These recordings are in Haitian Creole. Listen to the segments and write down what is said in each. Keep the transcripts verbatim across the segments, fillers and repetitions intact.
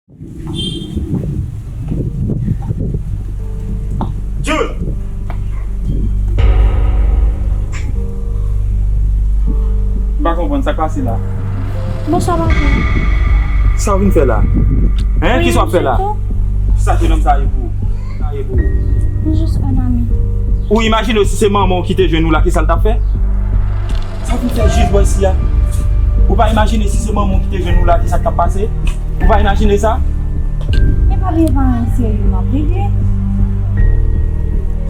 June! M pa konprann sa k pase la. Bonswa, papa. Sa w vin fè la? Hein? Kisa w ap fè la? Sa jenòm sa ye pou ou? Sa ye pou ou? Nou jis un ami. Ou imajine w si se manman w ki te jwenn ou la, kisa l t ap fè? Sa w vin fè jis bò isi a? Ou pa imajine si se manman w ki te jwenn ou la, kisa k t ap pase? Ou pa imajine sa? Men pa bliye pa yon serye m ap regle.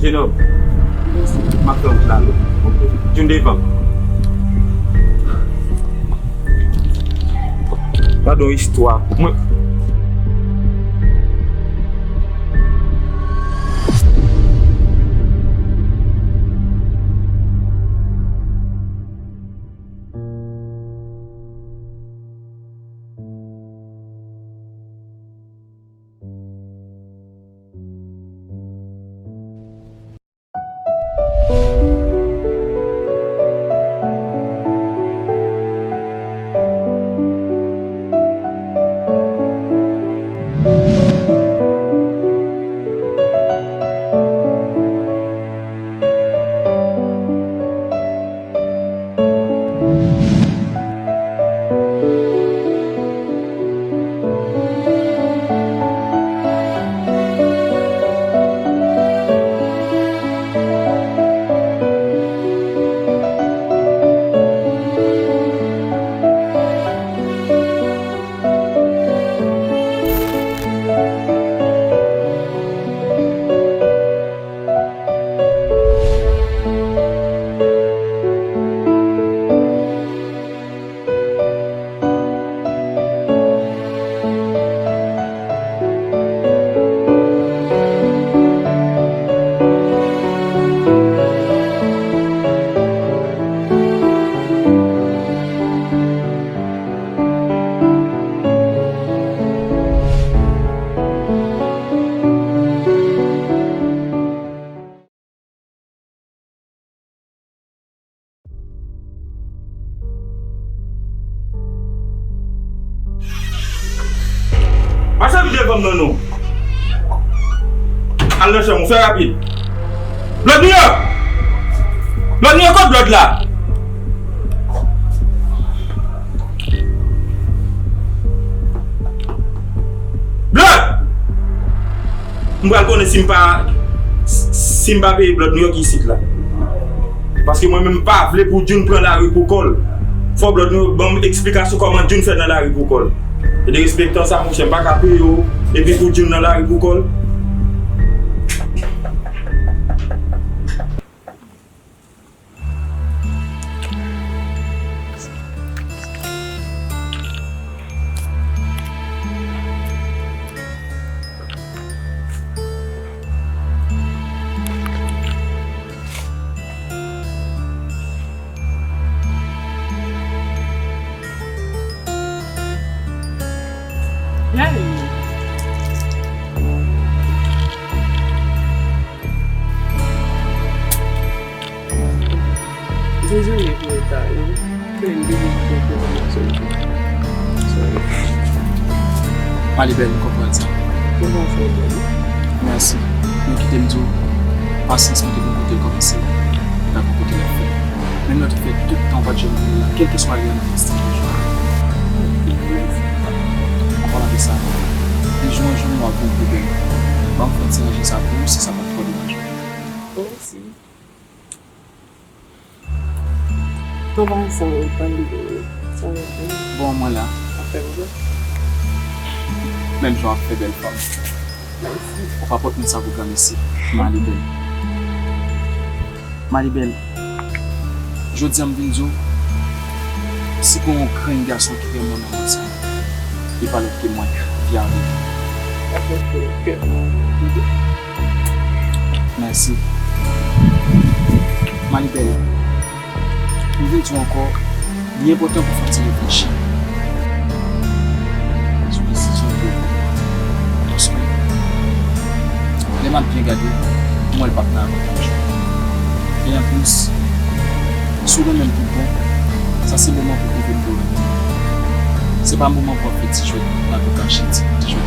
Jenòm, m ap fè wout la, non. June devan. Gade yon istwa. Mwen, Al sèvi devan m nan non. Al nan chanm ou, fè rapid. Blood New York! Blood New York, kot Blood la? Blood! M pral konnen si m pa, si m pa peye Blood New York isit la. Paske mwen menm m pa vle pou June pran lari pou kò l. Fò Blood New York ban m eksplikasyon kòman June fè nan lari pou kò l. E derespektan sa, monchè, m pa ka peye w, epi pou June nan lari pou kò l. Hey! Dezole pou reta, wi. Fè m bliye pou reta nan sou. Sorry. Malibèl, m konprann sa. Mwen pa fè w bèl. Mèsi. Men kite m di w, pasyans mwen te gon kote l kòmanse, li pa gon kote l ap fini. Menm lè w te fè tout tan w pa t janm vini la, kèlkeswa lè a, m te estimye jou a. An palan de sa, de jou an jou, nou ap vin pi bèl. Ban m fè yon ti ranje sa pou ou, si sa pa t twò deranje w. Oh, si. Bon, pa ansanm, ou pral li, sa va byen. Bon, mwen la. Afè m byen. Menm jan w ap fè bèl fanm. Mèsi. Ou pa pot mwen sa pou granmesi. Malibèl. Malibèl. Jodi a m vin di w, si gon yon grenn gason ki renmen w nan mond sa, li pa lòt ke mwen, Pierre. Mèsi. Malibèl, m vin di w ankò, li enpòtan pou w fè yon ti reflechi sou desizyon ke w pran. Paske, lè m ap byen gade, m wè l p ap nan avantaj ou. E anplis, si w renmen m tout bon, sa se moman pou w pwouve m ke w renmen m. Se pa moman pou w ap fè ti jwèt nan tou kache, ti, ti jwèt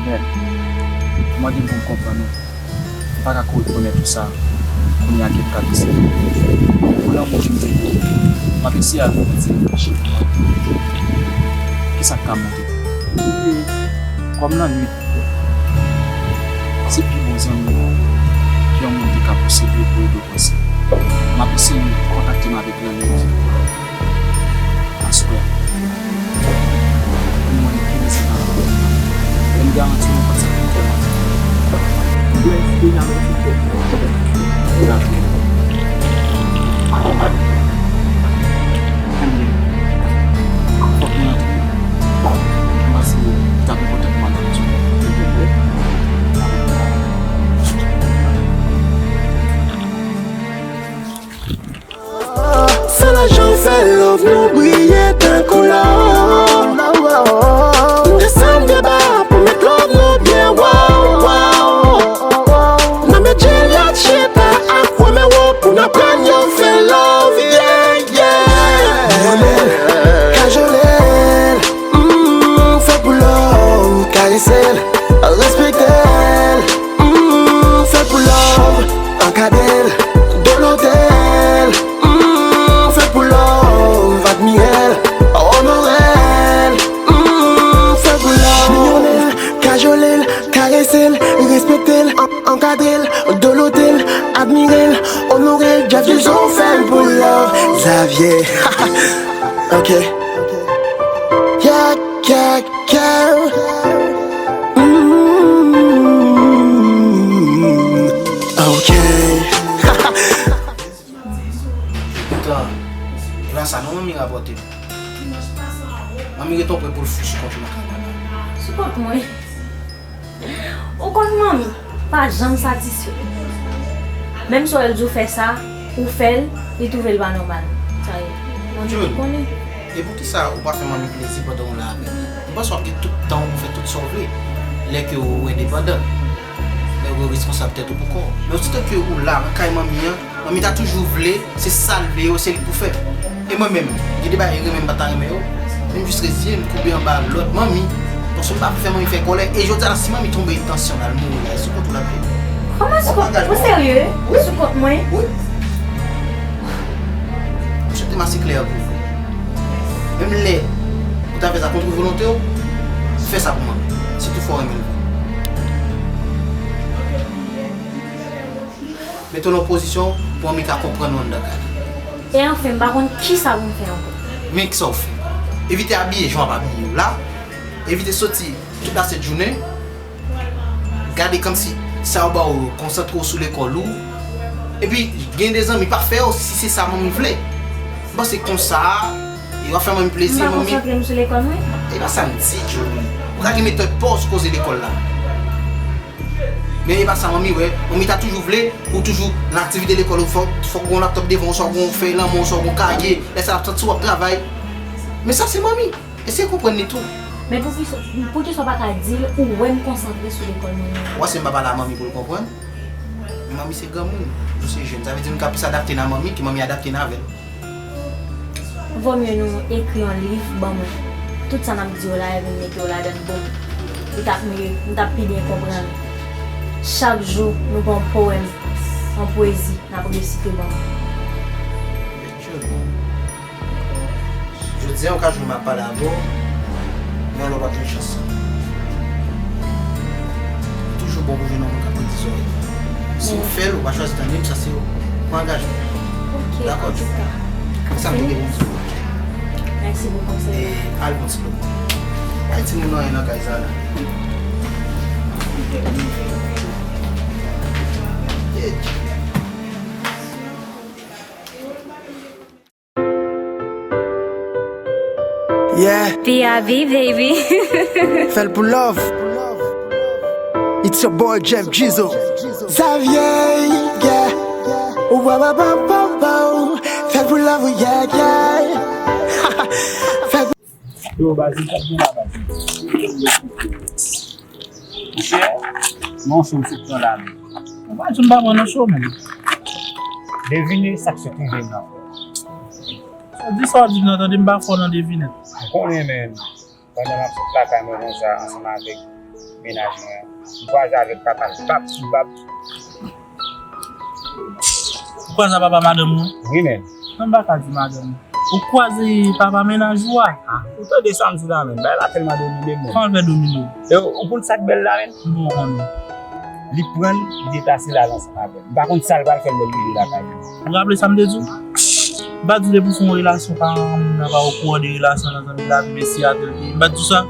Amen. Mande m pou m konprann ou. M pa ka ko rekonèt ou sa kounye a ki ap ka pase. Ou lanmou ki m te pou ou. M ap eseye al monte chif mwen. Kisa k ka monte? Kòm nan nwit, se pi bon zanmi w ki yon moun te ka posede pou ede w panse. M ap eseye kontakte m avèk lannuit aswè pou mwen pi rezonab. E m garanti w mwen konn sa pou m fè maten. Mèsi, mèsi. Dakò. Ebyen, fòk mwen antre. M panse li t ap enpòtan pou m al di w. Love nou briye tankou lò. Desann byen ba pou met love nou byen wo, wo. Nan men Juliet chita ak Romeo pou n aprann yo fè love, yeah, yeah. Kajole l, kajole l, mm, fè pou love, karese l, respekte l, mm, fè pou love, ankadre l, dolote l, mm, fè pou love, admire l, onore l, mm, fè pou love. Minyone l, kajole l, karese l, respekte l, an-, ankadre l, dolote l, admire l, onore l, Jeff Dizon fè l pou love. Xavier. Ok. Yeah, yeah, yeah. Mm, ok. Poutan, la sa non manmi rapòte m. Manmi ret on pwen pou l fou sou kont ou nan kay la. Sou kont mwen? Ou konn manmi pa janm satisfè. Menm si w di w fè sa, ou fè l, li twouve l pa nòmal. Sa ye. Manmi June, ou konnen. E poukisa ou pa fè manmi plezi pandan w la avè l? M panse w ap gen tout tan w pou fè tout sa w vle. Lè ke ou endepandan. Lè ou gen responsab tèt ou pou kò w. Men osito ke ou la, nan kay manmi an, manmi ta toujou vle, se sa l vle yo, se li k pou fè. E mwen menm, gen de bagay renmen m pa ta renmen yo, men m jis reziye m, koube anba lòd manmi, paske m pa vle fè manmi fè kòlè. E jodi a la, si manmi tonbe tansyon l al mouri la, e sou kont ou l ap ye. Kòman sou kont? Ou serye? Wi. Sou kont mwen? Wi. M swete m ase klè pou ou. Menm lè ou ta fè sa kont volonte w, fè sa pou manmi. Sitou fò w renmen l vre. Mete w nan pozisyon pou manmi ka konprann ou anndan kay la. E anfen, m pa konn kisa pou m fè ankò. Men kisa w fè? Evite abiye jan w ap abiye w la. Evite soti tout la sent jounen. Gade kòmsi sa yo ba w yo, konsantre w sou lekòl ou. Epi, gen de zanmi, pa fè yo si se sa manmi vle. M panse konsa, e w ap fè manmi plezi, manmi. M pa konsantre m sou lekòl mwen? E pa sa m di, June. Ou ka gen metòd pa w sou koze lekòl la. Men e pa sa manmi wè. Manmi ta toujou vle pou w toujou nan aktivite lekòl ou, fòk, fòk gon laptòp devan w, swa gon fèy nan men w, swa gon kaye. Lè sa l ap santi w ap travay. Men sa se manmi. Eseye konprann li tou. Men poukisa, poukisa w pa ka di l ou wè m konsantre sou lekòl mwen an? Ou wè si m pa pale a manmi pou l konprann? Men manmi se granmoun, nou se jèn. Sa vle di nou ka plis adapte n a manmi ke manmi adapte n avè l. Vòmye nou ekri yon liv ban mwen. Tout sa n ap di yo la, epi m mete yo ladan l pou mwen. Li t ap miye, m t ap pi byen konprann. Chak jou, nou gen yon powèm, yon pwezi n ap resite ban mwen. Jodi a, ou ka jwenn m ap pale avè w, men yon lè w p ap jwenn chans sa. Toujou bon pou jwenn yon moun k ap prete zòrèy. Si w fè l, ou pa chwazi tande m, sa se yon angajman. Ok, dakò, Djouka. Sa m te gen pou m di w. Mèsi pou konsèy la. E al pran ti dlo. Bay timoun nan anyen nan kay sa la. Yeah. P I V, baby. Fè l pou love. It's your boy Jeff Jizo. Xavier, yeah. Ou wa wa wa wa wa. Fè l pou love, yeah, yeah. Fè l pou Yo, baz, m t ap gen la, baz. Monchè, non, sou m sot pran la, men. Ou pa di m pa pran nan cho, men. Devine sa k sot rive m nan, frè. Sa di sa w di m nan, tande m pa fò nan devinèt. M konnen, men. Pandan m ap sot lakay mwen konsa, ansanm avèk mennaj mwen, m kwaze avèk papa l, bap sou bap. Ou kwaze ak papa madanm ou an? Wi, men. Non, m pa ka di madanm ou. Ou kwaze papa mennaj ou a? Ah, ou tande sa m di la, men. Bagay la tèlman domine m, men. Kòman l fè domine w? E ou konn sa k bèl la, men? M poko konnen. Li pran l, li deplase l al ansanm avè m. M pa konn sa l pral fè l lè l rive lakay li. Ou raple sa m te di w? M pa di w depi w fè yon relasyon pa renmen moun nan, pa okouran de relasyon nan, zanmi, lavi mesye a tèl peyi. M pa t di w sa? M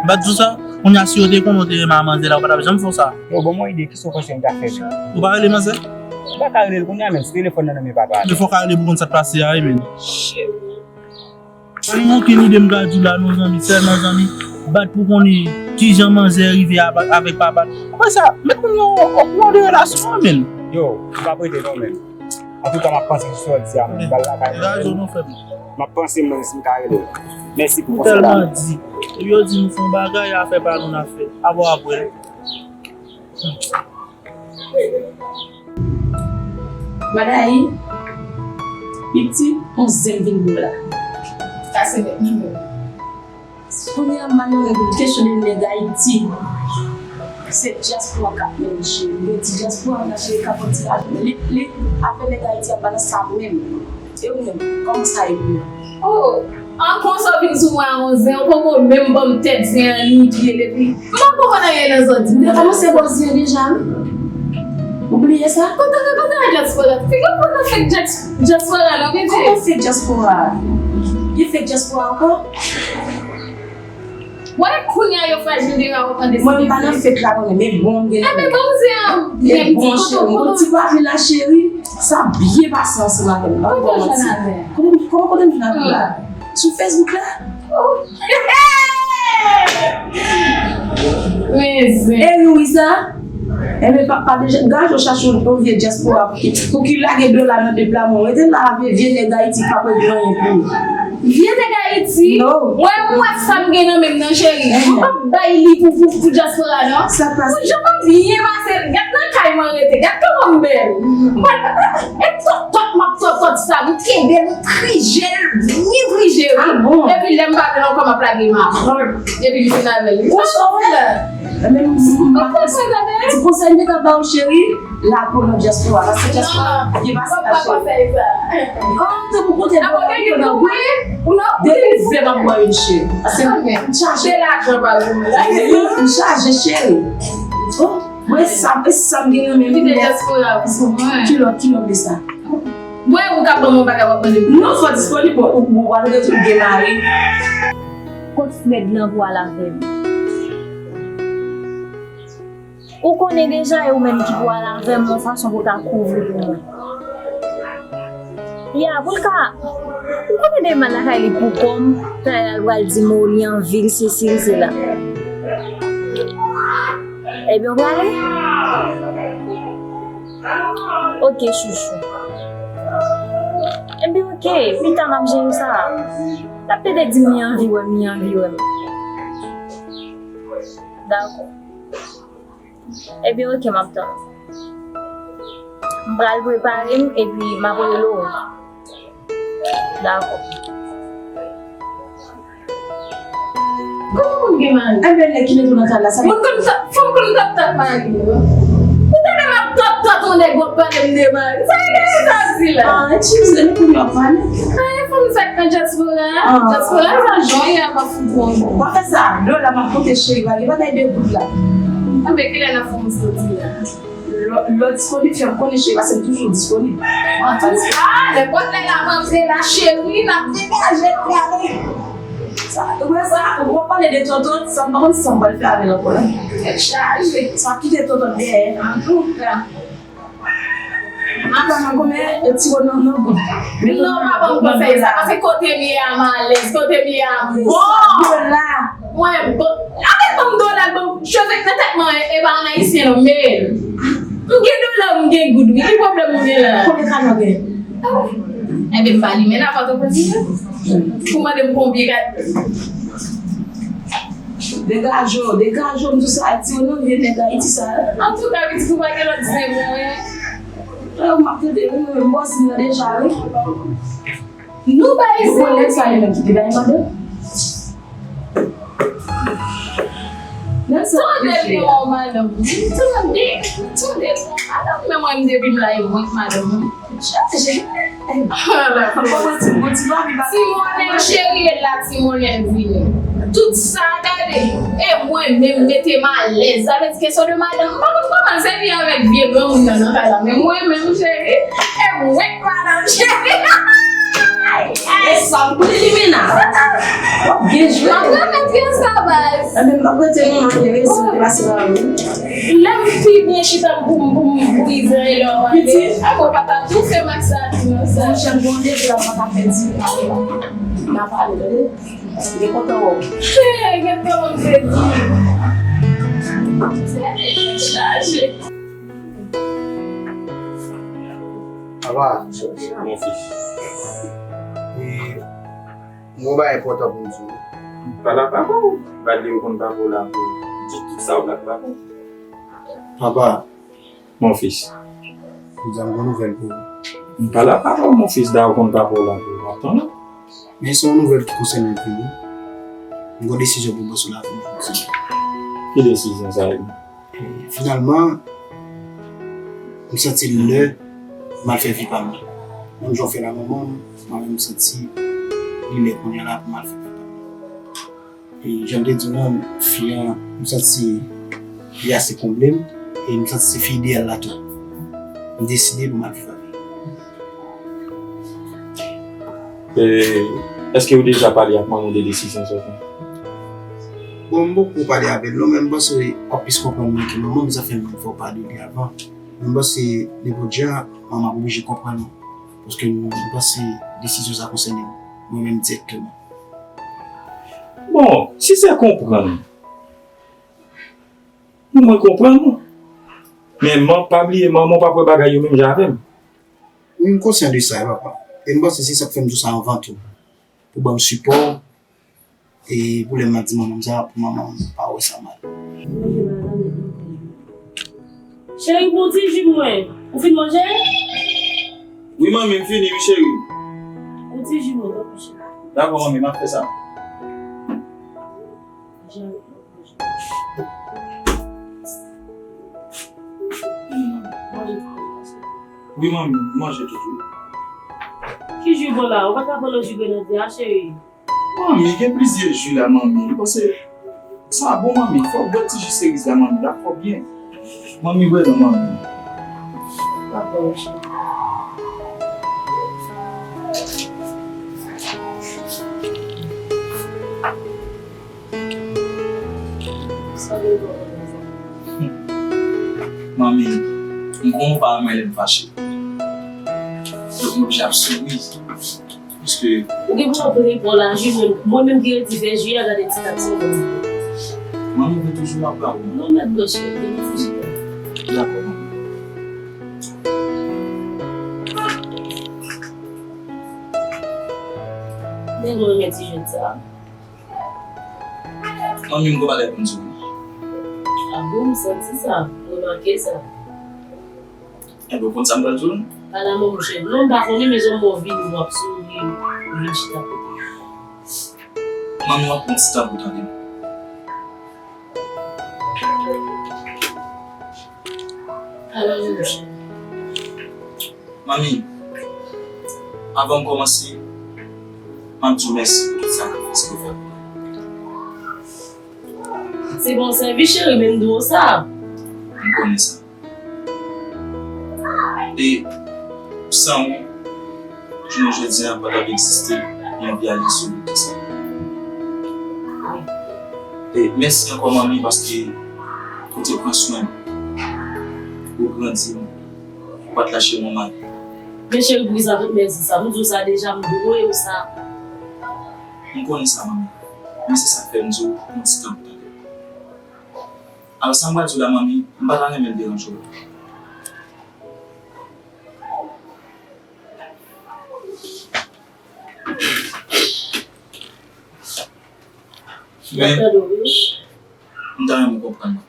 pa t di w sa? Kounye a, si yo te konnen w te renmen a manzè la, ou pa t ap janm fè w sa. Yo, ban m yon ide, kisa w panse m ta fè menm? Ou pa rele manzè? M pa ka rele l kounye a menm, si telefòn nan nan men papa a. Men fò w ka rele pou konn sa k pase a, wi, men. Shit. Pa gen okenn ide m ka di w la, non, zanmi, sèlman, zanmi, bat pou konnen kijan manzè rive ap-, avèk papa l. Apre sa, met moun yo okouran de relasyon an, men. Yo, m p ap rete non, men. Antouka, m ap panse sou sa w di a, men m pral lakay mwen. Gen rezon non, frè m. M ap panse mwen si m ka rele w. Mèsi pou konsèy la. Nou tèlman di. Epi yo di nou fè yon bagay, afè pa nou n ap fè. Apre w ap wè. Maday, piti, yon zen vin bo la. Kase nèt nan men. Kounye a, m al nan kesyon de nèg Ayiti. Se dyaspora k ap mennen cheri. Yo di dyaspora nan cheri k ap fè ti lajan. Li, li, afè nèg Ayiti ap ba nan sa menm. E ou menm, kòman sa ye pou ou? Oh, an konsa w vin sou mwen a yon zen, ou poko menm ban m tèt zen an ni pye l epi. M pa konprann anyen nan sa w di m. Ou te kòmanse ba w zen deja, wi. Ou bliye sa? Kontan, kontan dyaspora. Figi w kontan fèk dyaspora, non, bebe? Kòman fèk dyaspora? Gen fèk dyaspora ankò? Wè, kounye a yo frajil deja, w ap tande. Mwen, m pa nan fèt la, mwen, men bon, m gen. Enben, bon, se an. Men bon, cheri, mwen, ti papi la, cheri, sa byen pase ansanm avè m. Kote w jwenn avè l? Kote, kote, kote m jwenn avè l la? Sou Facebook la? Men zen. E wi, wi, sa. Enben, pa, pa deja, gaje w chache yon, yon vye dyaspora pou ki, pou ki lage dola nan de pla mwen. Rete la avè vye nèg Ayiti k pa pran anyen pou ou. Vye nèg Ayiti? No. Mwen, m wè sa m gen nan men m nan, cheri. M p ap bay li pou, pou, pou dyaspora, non. Sa k pase? Pou jan m ap byen pase, gad nan kay mwen rete, gad kòman m bèl. M pral, e tòt, tòt, m ap tòt, tòt sa, m kenbe l, m prije l, byen prije l. Ah bon? Epi lè m pa byen ankò, m ap lage m a. Epi m vin avè l. Ou sòt la. Men m, m, m, ti konsèy m te ka ba w, cheri, lape w nan dyaspora, paske dyaspora byen pase la, cheri. An, tanpou kote bò la, ou nan gou. Depi vè m ap bwè youn, cheri. Paske m chaje. Se lajan pa vre. M chaje, cheri. Oh, mwen sa, e sa m gen nan men m. Kilòt, kilòt de sa. Mwen, ou ka ban mwen bagay w ap mande m. Non, fò disponib, ou, ou, ou al rete ou gen mari. Kot Fred lan pou al avè m? Ou konnen deja e ou menm ki pou al avè m yon fason pou ta kouvri pou mwen. Ya, pou l ka, ou konnen demen lakay li pou kò m, talè a l pral di m, o, li an vil, sesi, sela. Ebyen, ou prale? Ok, chouchou. Ebyen, ok, pita n ap jere sa. L ap pede di m li anvi wè m, li anvi wè m. Dakò. Ebyen, ok, m ap tann. M pral prepare m, epi m ap rele w. Dakò. Kòman moun gen mari? Enben, nèg ki mete w nan kay la, sa. Moun konn sa, fanm konn tòt tòt mari yo. Ou tande m ap tòt tòt yon nèg w ap pale m de mari. Sa e dèyè sa di la? Ah, eskize, nou konn w ap pale. Ah, e fanm sa k nan dyaspora. Ah. Dyaspora sa jan w ye a pa fout bon. W ap fè sa, dola m ap konte cheri, pa gen bagay de goud la. Anben, kilè n ap fè yon soti la? Lè, lè w disponib, fè m konnen, cheri, paske m toujou disponib. Antouka, nenpòt lè n ap antre la, cheri, n ap degaje l prale. Sa, ou wè sa, ou ap pale de tonton, sa m pa konn sa m pral fè avè l ankò la. Tèt chaje. Sa kite tonton dèyè. Antouka. Antouka, kòman e ti wò nan, nan goud. Non, pa ban m konsèy sa, paske kote m ye a m alèz, kote m ye a m bon. Dola. Mwen bon. Avèk ban m dola, ban m cheve nan tèt mwen, e pa an ayisyen non, men m gen dola, m gen goud, wi. Ki pwoblèm m gen la? Konbyen kado w gen? Enben, m pa li men nan Pòtoprens, wi. Ou mande m konbyen kado. Degaje w, degaje w, m di w sa, Ayiti, w nan vye nèg Ayiti sa. Antouka, pitit, ou pa gen lòt zen pou mwen. E, m ap tande, wi, mwen, m bòs nan deja, wi. Nou bay zen. Ou konn nèg sa li menm ki te bay madanm? Nèg sa tande li yon madanm. Tande, tande li yon madanm. Men mwen, depi m la, e mwen k madanm mwen. Chaje. Ti monnen cheri e la, ti monnen vini. Tout sa, gade. E mwen menm, mete m alèz. Sa vle di kesyon de madanm. M pa konn kòman l sèvi avèk vye granmoun nan nan kay la. Men mwen menm, cheri, e mwen k madanm, cheri. E sa m konnen limena. W ap byen jwe. M ap remèt yo sa, baz. Enben, m ap rete manman, gen rezon, te pase pa ou. Lè m pi byen chita pou m, pou m brize, lè w pale. Pitit. Ak w pa ta toufe m ak sa, ti nan sa. Monchè, m gon de vle m pa ka fè di. N a pale, tande? Gen kontan wè w. Hey, gen kòman m te di. Chaje. Wa, mon fils. E, yon bagay enpòtan pou m di w. Pale ak papa w. Gade ou konn papa w la pou di tout sa w la papa w. Papa. Mon fils. Jodi a m gen yon nouvèl pou ou. M pale ak papa w, mon fils, da ou konn papa w la pou w ap tann. Men se yon nouvèl ki konsène m tou wi. M gen yon desizyon pou m pran sou lavi m jodi a. Ki desizyon sa ye? E, finalman, m santi l lè m al fè vi pa m. Menm jan w fè la manman m, mwen menm m santi li lè kounye a la pou m al fè vi pa m. E jan m te di w lan, fi an, m santi li ase konble m, e m santi se fi ideyal la tou. M deside pou m al viv avè l. E, èske ou deja pale ak manman w de desizyon sa w pran? Bon, m poko pale avè l non, men m panse w ap plis konprann mwen ke manman m, sa fè m fè w pale de li avan. Men m panse nenpòt jan, manman ap oblije konprann ou. Paske m panse desizyon sa konsène mwen menm dirèkteman. Bon, si se konprann, mwen konprann ou. Men man, pa bliye, manman w p ap wè bagay yo menm jan avè m. Wi, m konsyan de sa, papa. E m panse se sa k fè m di w sa anvan tou. Pou ban m sipò, e pou lè m ap di manman m sa, pou manman m pa wè sa mal. Cheri, pou ti ji mwen. Ou fin manje? Wi, manmi, m fini, wi, cheri. Pou ti ji mwen, tanpri, cheri. Dakò, manmi, m ap fè sa. Wi, manmi, m manje tout, wi. Ki ji w pran la? Ou pa ta pran nan ji grenadye a, cheri? Manmi, gen plizyè ji la, manmi. M panse sa bon, manmi. Fò w bwè ti ji seriz la, manmi. L ap fè w byen. Manmi, bwè non, manmi. Dakò, cheri. Manmi, m konn ou pa renmen lè m fache. Donk, m oblije ap souri. Piske ou gen pou w ap reponn la, jimèl. Mwen menm ki redi fè ji a, gade ti kat sa. Manmi, mwen toujou ap ba ou. Non, mèt bwè, cheri, mwen toujou. Dakò, manmi. Men mwen renmen ti jwèt sa. Manmi, m gon bagay pou m di w. A bon, m santi sa, m remake sa. Enben, w konn sa m pral di w? Pale a manman w, cheri. Non, m pa konnen, men zanmi w vini, w ap souri, ou vin chita kote. Manmi, w ap pran ti tan pou tande m. Pale a manman w, cheri. Manmi, avan m kòmanse, m ap di w mèsi pou tout sakrifis ke w fè pou mwen. Se pa yon sèvis, cheri, men m di w sa. M konnen sa. E san ou, jounen jodi a pa t ap egziste yon vi a li sou wout sa. E mèsi ankò, manmi, paske ou te pran swen m, ou grandi m, ou pa t lache m anba. Men cheri, poukisa tout mèsi sa? M di w sa deja, m dwe w sa. M konnen sa, manmi. Men se sa k fè m di w pran ti tan pou tande m. Alò, sa m pral di w la, manmi, m pa ta renmen l deranje w. Men, m ta renmen w konprann mwen.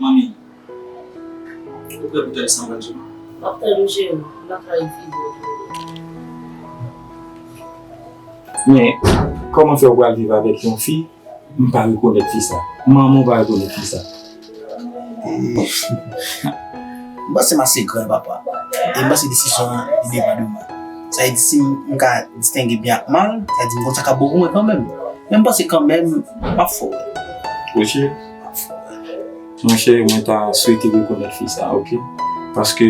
Manmi, ou prè pou tande sa m pral di w? M ap tande w, cheri. M pa ka refize w. Men, kòman fè w pral viv avèk yon fi, m pa rekonèt fi sa? Manman w pa rekonèt fi sa? E, m panse m ase gran, papa. E m panse desizyon an, li depann de mwen. Sa vle di, si m, m ka distenge byen ak mal, sa vle di m konn sa k ap bon pou mwen kanmenm. Men m panse kanmenm, m ap fè w wè. Oke. M ap fè w wè. Monchè, mwen ta swete rekonèt fi sa, oke? Paske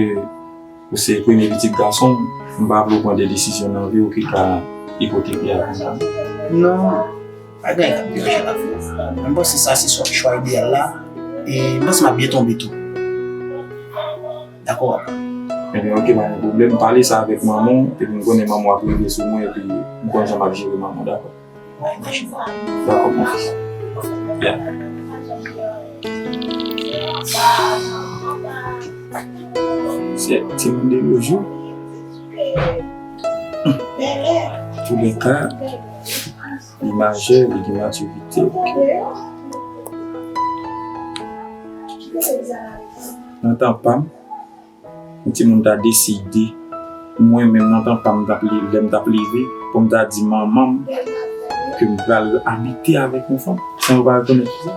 ou se premye pitit gason m, m pa vle w pran de desizyon nan vi w ki ka ipoteke avenir ou. Non, pa gen anyen k ap deranje lavi w. M panse sa se chwa, chwa ideyal la, e m panse m ap byen tonbe tou. Dakò, papa. Ebyen, oke, pa gen pwoblèm. Pale sa avèk manman w, epi m konnen manman w ap rive sou mwen, epi m konn jan m ap jere manman w, dakò? Dakò, mon fils. Byen. Se timoun de nos jours. Antoulèka, li majè, li gen matirite, oke. Nan tan pa m, yon timoun ta deside, mwen menm nan tan pa m, m t ap leve, lè m t ap leve, pou m ta di manman m ke m pral abite avèk yon fanm, san yo pa rekonèt sa.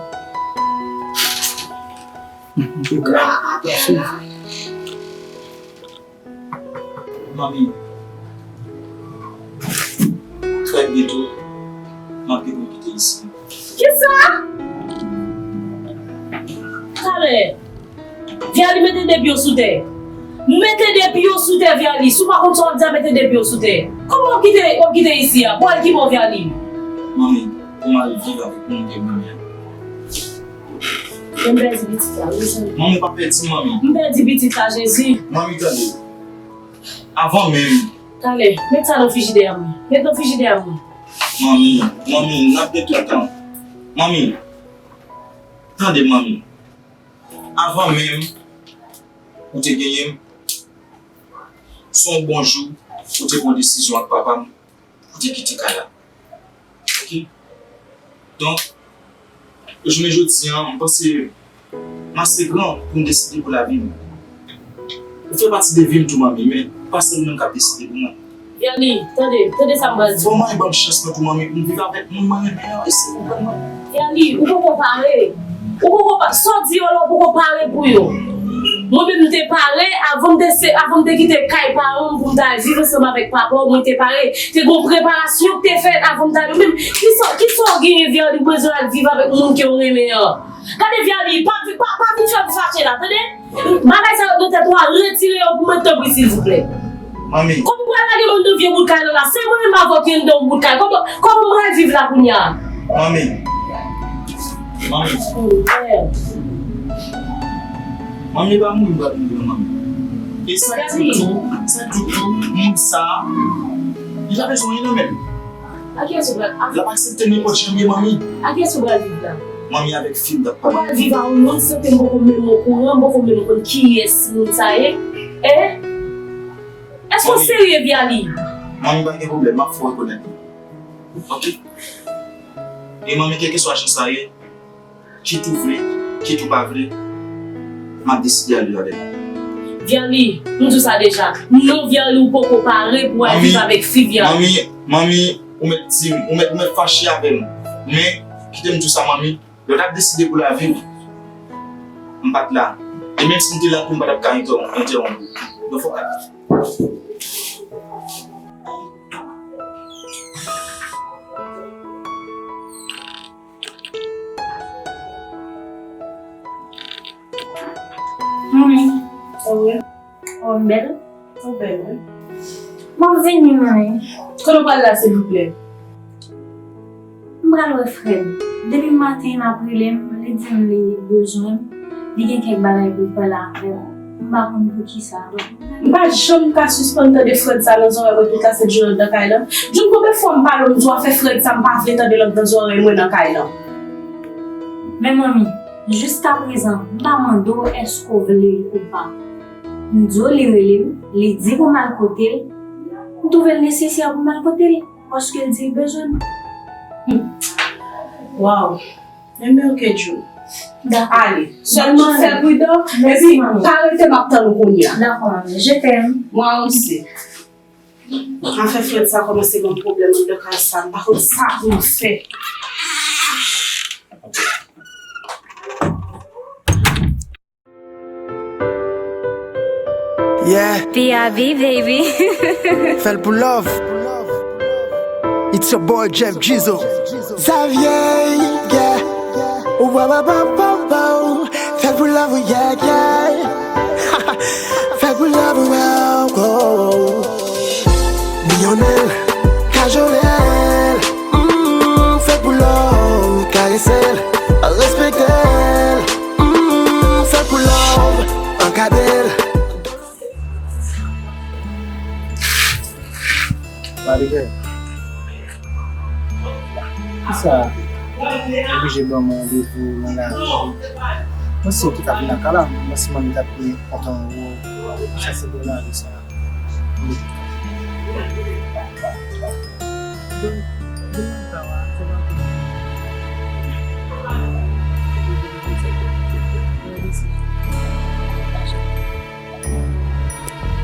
Antouka, m ap swiv. Manmi, trè byento, m ap gen pou m kite isi. Kisa? Talè, Vialy, mete de pye w sou tè. Mete de pye w sou tè, Vialy. Si w pa konn sa w ap di a, mete de pye w sou tè. Kòman w ap kite, w ap kite isi a? Pou w al ki bò, Vialy? Manmi, pou m al viv avèk moun ke m renmen an. Men m pèdi pitit la, wi, zanmi. Manmi, pa pèdi, manmi. M pèdi pitit la, Jezi. Manmi, tande. Avan menm. Talè, met sa nan frijidè a mwen. Met nan frijidè a mwen. Manmi, manmi, n ap gen tout tan. Manmi, tande, manmi. Avan menm ou te genyen m, se yon bon jou ou te pran desizyon ak papa m. Ou te kite kay la. Oke? Donk, jounen jodi a, m panse m ase gran pou m deside pou lavi m. Ou fè pati de vi m tou, manmi, men pa sèl ou menm k ap deside pou mwen. Vialy, tande, tande sa m pral di w. Fò manmi ban m chans mwen tou, manmi, pou m viv avèk moun mwen renmen an, e se ou menm mwen. Vialy, ou poko pare. Ou poko pa, sa w di yo la, ou poko pare pou yo. Mwen menm, m te pare avan m te se, avan m te kite kay paran m pou m ta al viv ansanm avèk papa w, mwen te pare. Te gon preparasyon k te fèt avan m ta al. Ou menm, kisa, kisa w genyen, Vialy, ou bezwen al viv avèk moun ke w renmen an? Gade, Vialy, pa, pa, pa vin fè m fache la, tande? Bagay sa yo nan tèt ou a, retire yo pou mwen, tanpri, silvouplè. Manmi. Kòman m pral lage moun nan vye bout kay la la? Se mwen menm avè w ki anndan yon bout kay. Kòman, kòman m pral viv la kounye a? Manmi. Manmi. Manmi, e pa mouri m pral mouri non, manmi. E sa k di w tou, sa k di w tou, moun sa, li pa bezwen anyen nan men l. A kiyès ou pral, a... L ap aksepte nenpòt jan l ye, manmi. A kiyès ou pral viv la? Manmi, avèk fi m t ap pale. Ou pral viv a yon moun san ke m poko menm okouran, m poko menm konn kiyès moun sa ye. Hein? Èske w serye, Vialy? Manmi, pa gen pwoblèm, m ap fè w rekonèt li. Oke? E manmi, kèlkeswa jan sa ye, kit ou vle, kit ou pa vle, m ap deside ale avè l. Vialy, m di w sa deja. Non, Vialy, ou poko pare pou al viv avèk fi Vialy. Manmi, manmi, ou mèt di m, ou mèt, ou mèt fache avè m. Men, kite m di w sa, manmi, lè w t ap deside pou lavi w, m pa t la. E menm si m te la tou, m pa t ap ka entèwonp, entèwonp ou. Donk, fò w al. Manmi. Sa w ye? Oh, m bèl? Ou bèl, wi. Mwen vini, manmi. Kote w pral la, silvouplè? M pral wè frè m. Depi maten, l ap rele m, li di m li bezwen m. Li gen kèk bagay pou l pale avè m. M pa konn poukisa. M pa janm ka sispann tande Fred sa nan zòrèy mwen tout la sent jounen anndan kay lan. June, konbyen fwa m pale w, m di w afè Fred sa, m pa vle tande l anndan zòrèy mwen nan kay lan. Men manmi, jiskaprezan, m pa mande w èske w vle l ou pa. M di w li rele m, li di pou m al kote l, m twouve l nesesè pou m al kote l, paske l di l bezwen m. Hmm. Waw. Enben, oke, June. Dakò. Ale. Sèlman fè pridan, epi pa rete, m ap tann ou kounye a. Dakò, manmi. Je t'aime. Moi aussi. Afè Fred sa kòmanse ban m pwoblèm anndan kay sa, m pa konn sa pou m fè. Yeah. P A V, baby. Fè l pou love. It's your boy Jeff Jizo. Xavier, yeah. Ou wa wa pa pa pa. Fè l pou love, yeah, yeah. Fè l pou love, wow, wow. Biyone l, kajole l. Mm, fè l pou love, karese l, respekte l. Mm, fè pou love, ankadre l. Marie, kisa oblije ban mwen randevou nan lari? Mwen se ou ki t ap vin lakay la, mwen se manmi t ap vin kontan wè w. Sa se de lavi sa.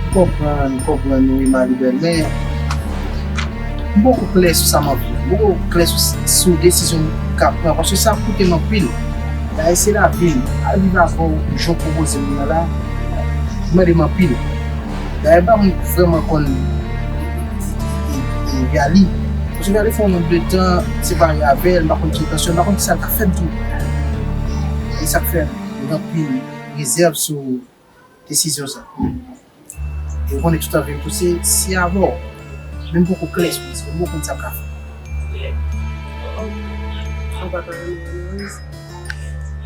M konprann, m konprann wi, Marie Belle, men m poko klè sou sa m ap fè. M poko klè sou, sou desizyon m ka pran, paske sa ap koute m anpil. Dayè, se lavi m. Al viv avè w, jan w pwopoze m nan la, li mande m anpil. Dayè, m pa vrèman konn e, e, e, Vialy. Paske Vialy fè yon nonb de tan separe avè l, m pa konn ki entansyon l, m pa konn kisa l ka fè m tou. E sa k fè m gen anpil rezèv sou desizyon sa. E ou konnen tout anvi m tou se, se avè w. Men m poko klè sou li, m poko konn sa m ka fè. Ou pa ta renmen Moïse?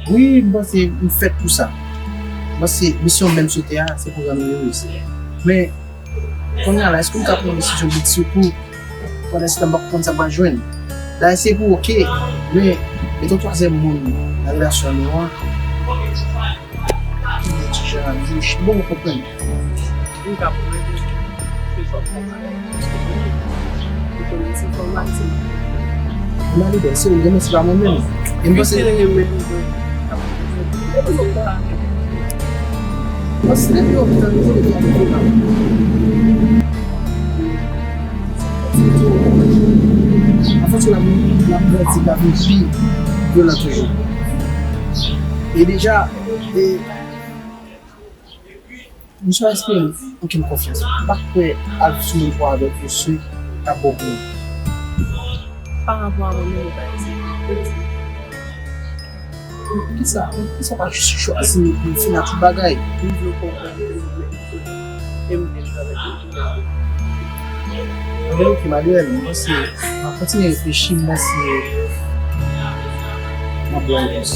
Wi, m panse m fèt pou sa. M panse misyon m menm sou tè a, se pou rann ou erez. Men, kounye a la, èske m ka pran yon desizyon britsoukou? Pandan se tan, m pa konn sa m pral jwenn. Dayè, se pou oke, men, meton twazyèm moun nan relasyon nou an, ki gen ti jan ap di, m poko konprann. M ka pwomèt ou, se sa w fè w ka fè. Paske pou mwen, ou konnen se fòmalite. Marie Belle, se ou l renmen, se pa mwen menm. E m panse. Piske l renmen m, paske depi yo te anvi fè l, li ap fè l. Anfen, se la, l ap grandi, l ap vin pi vyolan toujou. E deja, e, misye pa enspire m okenn konfyans. M pa kwè al sou menm pwen avèk misye t ap bon pou ou. Pa rapò a mwen menm, ou pa enspire m. Poukisa, poukisa w pa jis chwazi m epi m fini ak tout bagay? M vle w konprann ke m renmen w. E m vle travay pou nou touledo. Anben, oke, Manuel, m panse, m ap kontinye reflechi, m panse m ap ba w repons.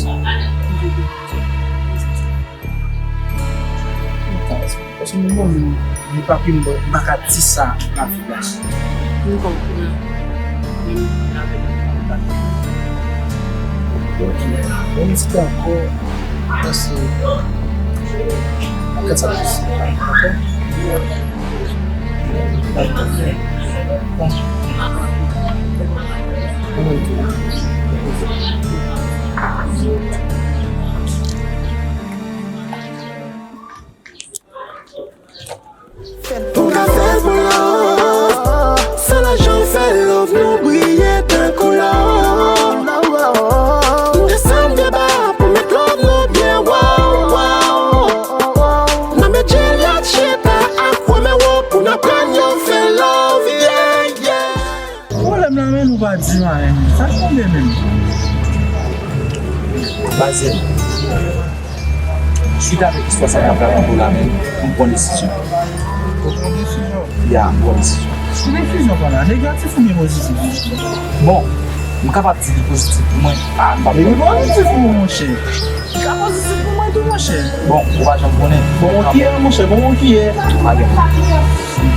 Paske mwen menm, li pa pi m, m pa ka di sa nan figi a. M konprann. Men m avèk ou kontak. Ok. Bon, m di ankò, mèsi. Anket sa plis. Dakò? Bon. Bon, bon, bon. Ou ka fè l pou love, san lajan fè love nou briye tankou lò. Desann vye ba pou met love nou byen wo, wo. Nan met Juliet chita ak Romeo pou n aprann yo fè love, yeah, yeah. Pwoblèm la, men nou pa di anyen. Sa k tonbe menm? Baze. Swit avèk istwa sa m t ap rakonte w la menm, m pran desizyon. Ou pran desizyon? Ya, m pran desizyon. Ki desizyon w pran la? Negatif oubyen pozitif? Bon, m kapab di li pozitif pou mwen. Ah, m pa... Li pozitif pou ou, monchè. Li ka pozitif pou mwen tou, monchè. Bon, ou pa janm konnen. Bon, ou kiyè, monchè? Bon, ou kiyè? Pa gen.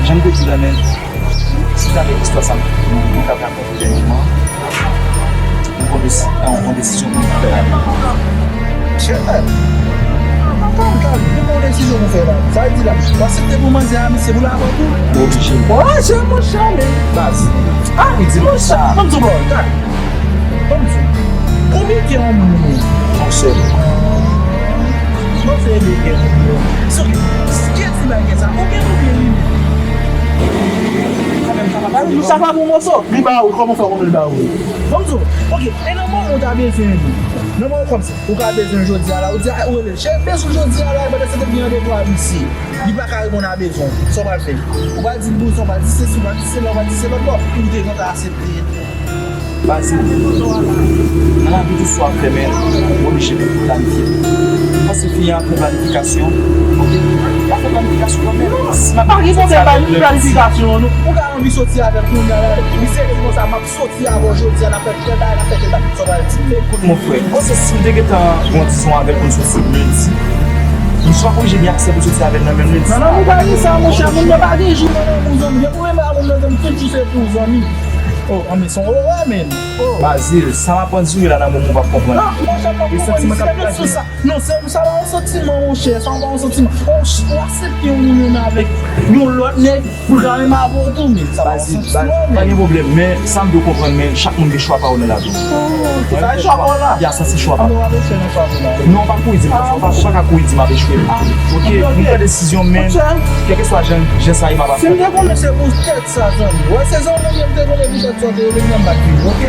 Jan m te di w la menm, swit avèk istwa sa m t ap rakonte w dènyèman, m pran desi-, m pran desizyon pou m fè avè l. Chè, papa, ou pran desizyon pou fè la. Sa vle di la, w aksepte pou manzè a, misye pou lavan tou? Ou oblije. Monchè, monchè, men baz. Ah, li di m sa. Ban m di w, bro, gad. Ban m di w. Konbyen kè yon moun gen? Yon sèl. Mwen se ede kè moun yo. So, kiyès ki bay kè sa? Ou gen oubyen li menm? Sa pa bon moso. Li ba ou, kòman w fè konnen li ba ou? Ban m di w, oke, e nan moman w ta bezwen li? Nan moman kòmsi, ou ka bezwen jodi a la, ou di, a, ou rele l, chè, bezwen jodi a la, pandan se te gen randevou a misye. Li pa ka reponn a bezwen w. Sa w pral fè? Ou pral di l bouzen, ou pral di sesi, ou pral di sela, ou pral di se lòt bò. Ou te gentan aksepte. Baze, nan lavi tou sa w ap fè, men ou oblije pou planifye. Paske fi an ap fè planifikasyon, oke? L ap fè planifikasyon kanmenm. Si m ap... Pa gen pwoblèm, pa gen planifikasyon, non. Ou ka anvi soti avè l kounye a la, li sezi konsa, m ap soti avè w jodi a, n ap fè tèl bagay, n ap fè tèl bagay. Sa w pral di? Ekoute, mon frè, m panse si m te gentan gon dizon avè l pou n soti lendi, m swa oblije gen aksè pou soti avè l nan menm lendi. Nan lanmou pa gen sa, monchè, moun nan pa gen jou nan lanmou, zanmi. Depi w renmen a moun nan, zanmi, tout jou se pou zanmi. Oh, anmè, se yon orè, men. Oh. Bazil, sa m ap andire la nan moman w p ap konprann. Non, monchè, m p ap konprann. Se santiman k ap kraze. Non, se, sa pa yon santiman, monchè, sa pa yon santiman. Ou aksepte yon moun renmen avèk yon lòt nèg pou l ka renmen avè w tou, men sa pa yon santiman, men. Pa gen pwoblèm, men sa m vle w konprann, men chak moun gen chwa pa yo nan lavi. Oh, se sa chwa pa w la? Ya, sa se chwa pa m. Ann, w ap echwe nan chwa pa w la. Non, w pa kouri di m, w pa, w pa ka kouri di m ap echwe. Ah, ok, m pran desizyon, men kèlkeswa jan, jan sa ye, m ap fè. Si m te konnen se pou tèt sa, zanmi. Wè, se zanmi m te konnen pou tèt sa, w te rele m nan bak li, ok?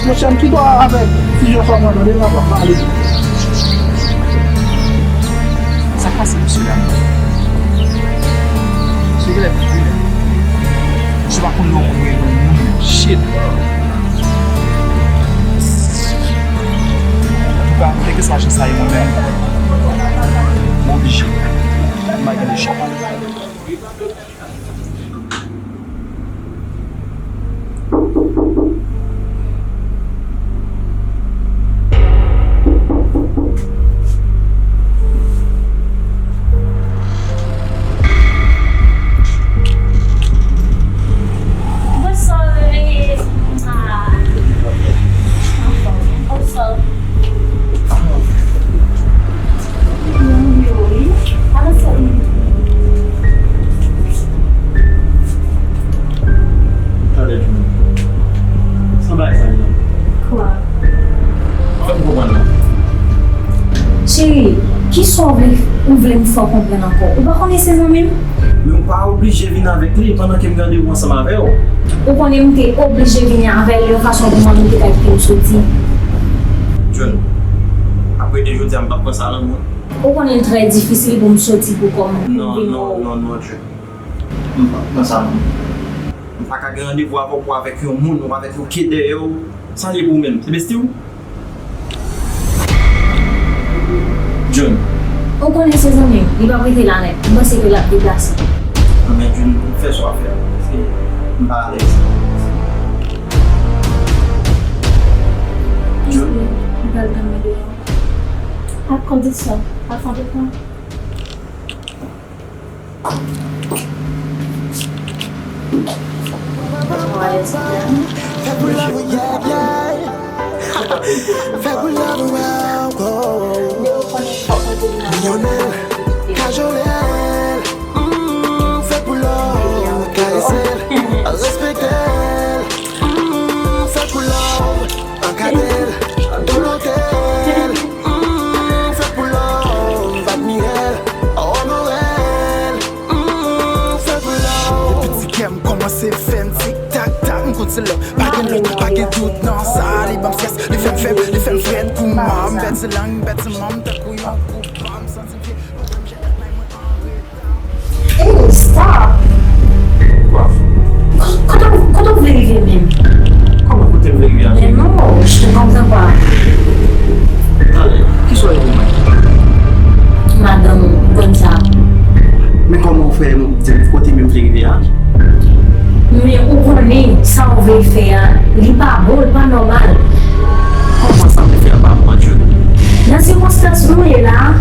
Monchè, m kite w avèk ti Jean Charles nan, tande, n ap pale. Sa k pase, mesye dam? Mesye genlè pi vilen. Misye pa konn lè yon moun rele yon moun. Shit. Antouka, kèlkeswa jan sa ye, mwen menm, mwen oblije. M pa gen lechwa. Bonswa, bebe. Ah. Anfòm. Bonswa. Tande, Jimmy. Sa bagay sa ye menm? Kwa? Fè m konprann non. Cheri, kisa w vle, ou vle m fè w konprann ankò? Ou pa konnen se zanmi m? Men ou pa oblije vin avèk li pandan ke m gen randevou ansanm avè w. Ou konnen m te oblije vini avè l yon fason pou mwen, m te ka kite m soti. June, apre de jodi a, m p ap pran sa nan men w. Ou konnen l trè difisil pou m soti pou kò m, pou m vin wè w. Non, non, non, non, June. M p ap pran sa nan men w. M pa ka gen randevou avè w pou avèk yon moun, ou avèk yon kid dèyè w. Sa l ye pou ou menm? Se besti w? June. Ou konnen se zanmi m, li p ap rete la nèt. M panse ke l ap deplase. Non, men June, fè sa w ap fè a. Se, m pa alèz. June. Li pral tann mwen deyò. Ak kondisyon, pa fè anpil tan. Fè pou love, yeah, yeah. Fè pou love, wow, wow. Milyonè, kajolè, mm, fè pou love, karese l, respekte l, mm, fè pou love, ankadre l, dolote l, mm, fè pou love, admire l, onore l. Mm, fè pou love. Depi ti kè m kòmanse fè m tik tak tak, m konn se love. Pa gen lòt, pa gen dout nan sa. Li ban m strès, li fè m fèb, li fè m frèt kouman. M pèdi lang, m pèdi manm, tankou yon koupab. M santi m vye, m jete may mwen an reta. Hey, stop! Kwa? Kote w, kote w vle rive menm? Kòman kote m vle rive a? Men non, je te comprends pas. Tande, kisa w ye pou mwen? Madanm ou, konn sa. Men kòman w fè di m kote menm vle rive a? Men ou konnen sa w vle fè a, li pa bon, li pa nòmal. Kòman sa m vle fè a pa bon, June? Nan sikonstans nou ye la,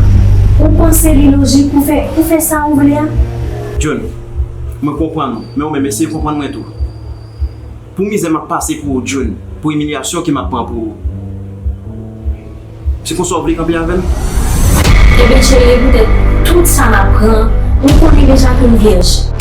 ou panse li lojik pou fè, pou fè sa ou vle a? June, mwen konprann ou, men ou menm eseye konprann mwen tou. Pou mizè m ap pase pou ou, June, pou imilyasyon ke m ap pran pou ou. Se konsa w vle kanpe avè m? Ebyen, cheri, e poutèt tout sa m ap pran, ou konnen deja ke m vyèj.